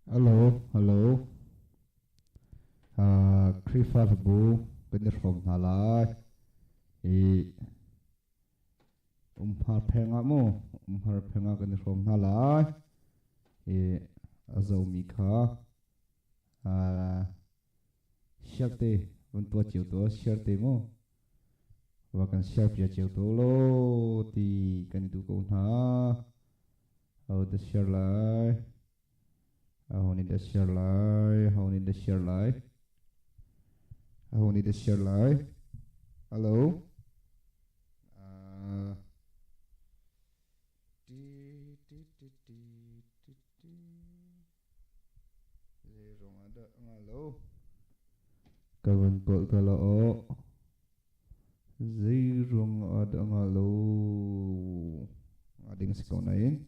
Hello, hello. Khrihfabu kan i hrawm hna lai. I umhar pheng ah mu, umhar pheng ah kan i hrawm hna lai. I a zomi kha share te van tuah cio tuah, share te mu. Va kan share pia cio to lo ti kan duh ko hna. Ho dah share lai? Aho nih dah share lai? Aho nih dah share lai? Aho nih dah share lai? Hello? Ti ti ti ti ti ti. Zei ruang ah dah nga lo? Ka van kawl ta la aw. Zei ruang ah dah nga lo? Nga ding si ko nain.